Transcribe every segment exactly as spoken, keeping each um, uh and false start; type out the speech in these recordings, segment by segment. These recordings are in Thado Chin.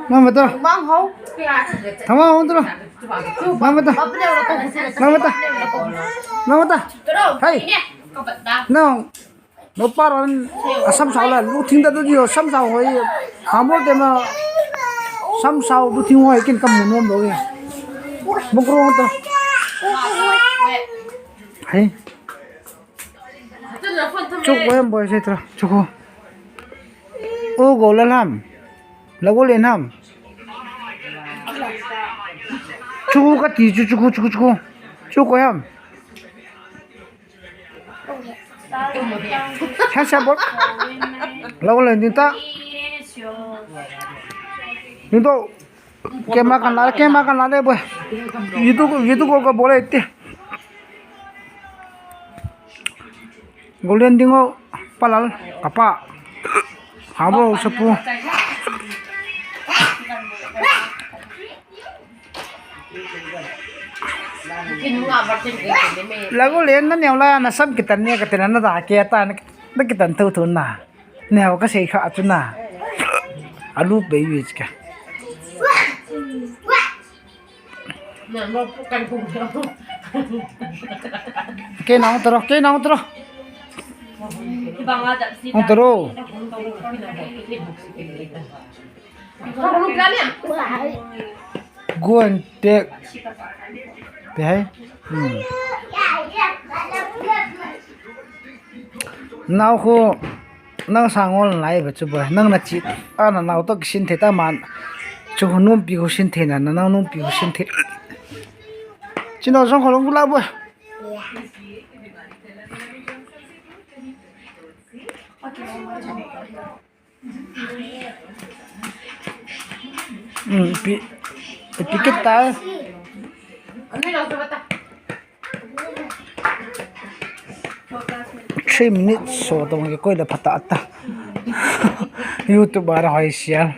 Mama ta. Tama hon tro. Mama ta. Mama ta. Mama ta. Hai. Nang. No paran asam sao la lu thing da du dio sam sao hoi. Hamor te ma sam sao du thing hoi kin kam mun nom do. Bukro ta. Hai. Chuk ko em boy se tra. Chuk ko. O go la lam. La go le nam. Chuk ko ka ti chu chuk ko chuk ko chuk ko. Chuk ko em. Kya sa bol? La go le din ta. Din to. Kema kan la, kema kan la le boy. Yitu, yitu ko ko bole te. Golden dingo palal kapa. Habo sapu. Lagu len na neo la na sam kitan ne ka tena na da ke ta na kitan thu thu na. Neo ka sei kha chu na. Alu pe yu ka. Ke nang tro, ke nang tro. Nang tro. Guan te. Te hai. Hmm. Nau khu nang sang ol nai ba chu boy. Nang na chi a na nau to kisin the ta man. Chu numpi khu sin the na, na nang numpi khu sin the. Chino jong kholong kula boy. Hmm, pi, pi kita. Three minutes so tong ke koi le phata ta. YouTube ara hoi share.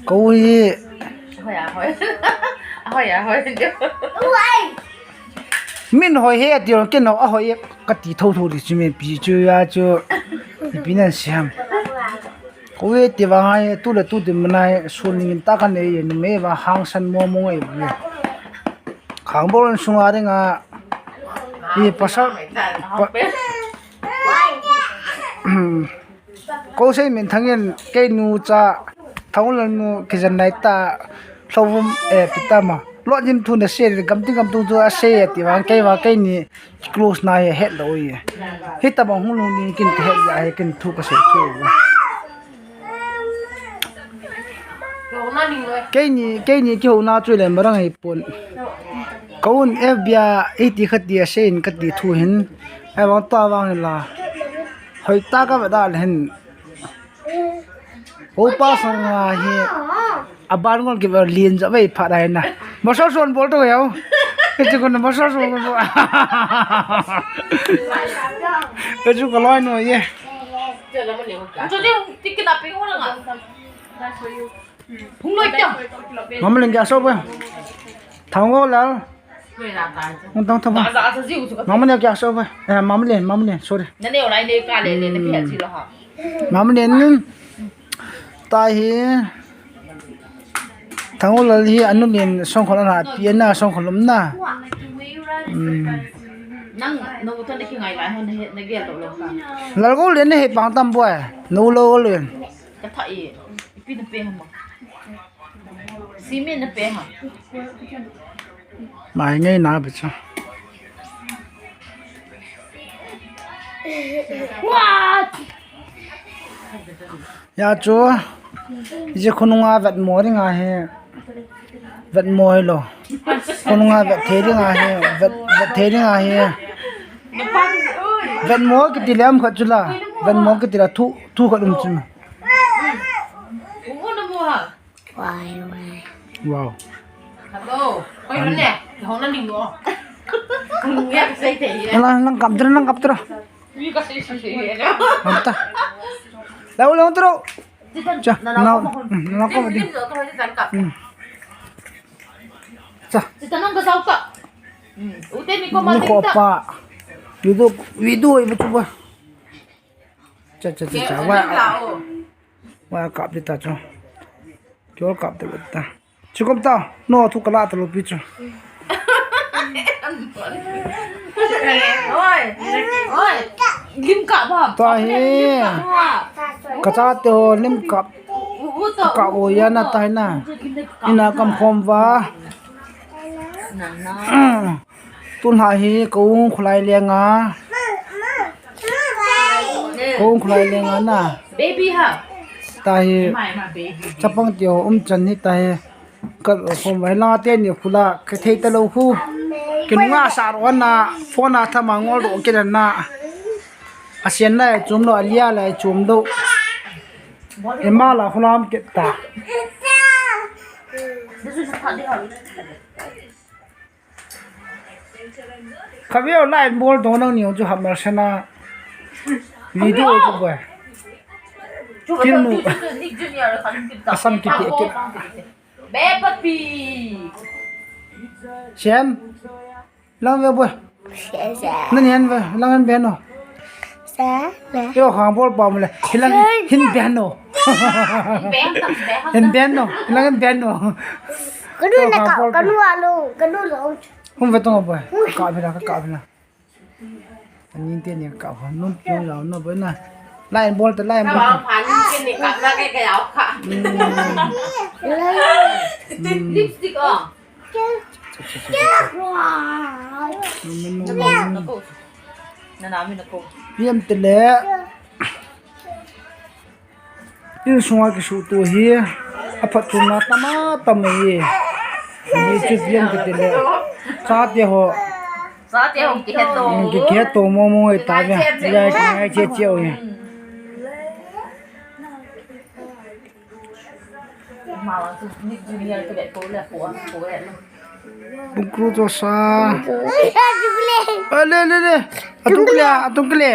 Kou hi. Ahoi, ahoi. Ahoi, ahoi. Min hoi he ati ron ken no ahoi e kati thotho di chu min pi chu ya chu. Pi nan siam. Kou hi ti vang hai tu le tu ti manai sun ning ta kan e ni me va hang san mo mo e bu. Khang bol sunga ringa. Hi pasal. Pa, Kou sei min thangin kei nu cha thang lal nu kijan nai ta hlou vum e pi ta ma. Lo jin thu na sei gam ti gam tu chu a sei e ti vang kei va kei ni close na he het lo ye. Hi ta bang hung lung ni kin te het ya he kin thu ka sei thu. Keini, keini kihouna chu le marang hi pon. Kaun F B I iti khati a sein kati thu hin. Ai vang ta vang la. Hoi ta ka da le hin. Ho pa sang a hi. Aban ngol ki ba lin ja vei pha dai na. Masal son bol to yau. Ke chu ko na masal son ko. Ke chu ko loi no ye. Mama Len kya so ba? Thango lal. Hung tang tang ba. Mama Len kya so ba? Eh, Mama Len, Mama Len, sorry. Mama Len. Ta hi. Thango lal hi anu Len song khol ana pi ana song khol um na. Hmm. Nang no to ne ki ngai lai ho ne ne ge lo lo ka. Lal go Len ne he pang tam boy. No lo go Len. Ka tha e. Ipi na pe ha ma. Simi na pe ha. Mai ngai na ba cha. What? Ya chu. Ije khonunga vetmo ding ahi. Vetmo hilo. Khonunga vet thei ding ahi. Vet, vet thei ding ahi. Vetmo kiti le um khat chu la. Vetmo kiti la thu, thu khat um chu. Wow. Hello. Koi man ne? Hong na ning mo. Nang, nang kam tira, nang kam tira. Kam ta. Lau, lau tira. Cha, nau, nau ko di. Hmm. Cha. Sita nang ka sao ka. Hmm. Ute ni ko ma ni ko pa. Video, video ibu chuba. Cha, cha, cha, cha. Wa. Wa kap di ta chu. Kyo kap di ta. Chukom ta. No thu kala ta lo pi chu. Oi. Oi. Lim ka ba. Ta hi. Ka cha te ho lim kap. Ka o ya na ta na. Ina kam khom va. Tun ha hi ka ung khulai lenga. Ka ung khulai lenga na. Baby ha. Ta hi. Chapang ti ho um chan hi ta hi. Ka khom vai la te ni khula ka thei ta lo khu. Ki nunga sa ro na phone a thama ngol ro ki na. A sian lai chum lo, a lia lai chum lo. Ema la khulam ke ta. Kavio line bol do nang niu chu hamar sana. Video chu boy. Film mu. Asam kiti kiti. Be papi. Sian. Lang ve boy. Nani han ve, lang han ve no. Sa, ve. Yo, khang bol pa mule. Hilang hin ve no. Hin ve no. Lang hin ve no. Kanu na ka, kanu alo, kanu lo. Hum ve tong boy. Ka ve la, ka ve la. Ani te ni ka ha nun pyo la no boy na. Line bol te line bol. Ka ba phan ke ni ka na ke ke au ka. Lipstick oh. Piam te le. In sunga kisutu hi. Aphat thumna tama tama hi. Ni chu piam te le. Sa te ho. Sa te ho ki he to. Ki he to mo mo ta ve. Ya ki ngai che che o hi. Bungkru to sa. Ale, ale, ale. Atung kele, atung kele.